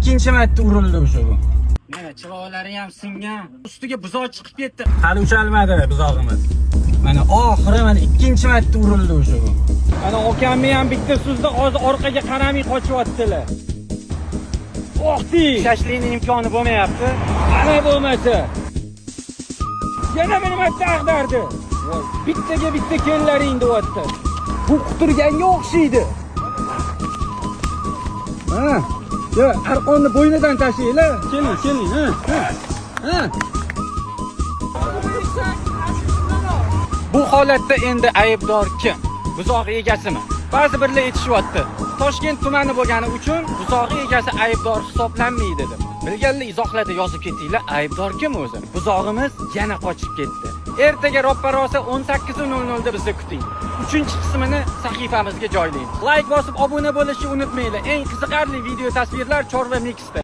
Ikkinchi marta urildi o'sha bu. Mana chiroqlari ham singan. Ustiga buzoq chiqib ketdi. Hali ushalmadi buzog'imiz. Mana oxiri mana ikkinchi marta urildi o'sha bu. Mana okamni ham bitta suzda, hozir orqaga qaramay qochyaptilar. Oxti! Shashlikning imkoni bo'lmayapti. Ana bo'lmasa. Yana bir marta ag'dardi. Voy, bittaga bitta kellaring deyapti. Bu quturganga o'xshaydi. Ha. Yo, arqonni bo'ynidan tashlanglar. Keling, keling, ha, ha. Ha. Bu holatda endi aybdor kim? Buzog'i egasimi? Ba'zi birlar aytishyapti. Toshkent tumani bo'lgani uchun buzog'i egasi aybdor hisoblanmaydi deb. Bilganlar izohlarda yozib ketinglar, aybdor kim o'zi? Buzog'imiz yana qochib ketdi. Ertaga roppa-rosa 18:00 da bizni kuting. Uchinchi qismini sahifamizga joylaymiz. Like bosib obuna bo'lishni unutmanglar. Eng qiziqarli video tasvirlar Chorva Mixda.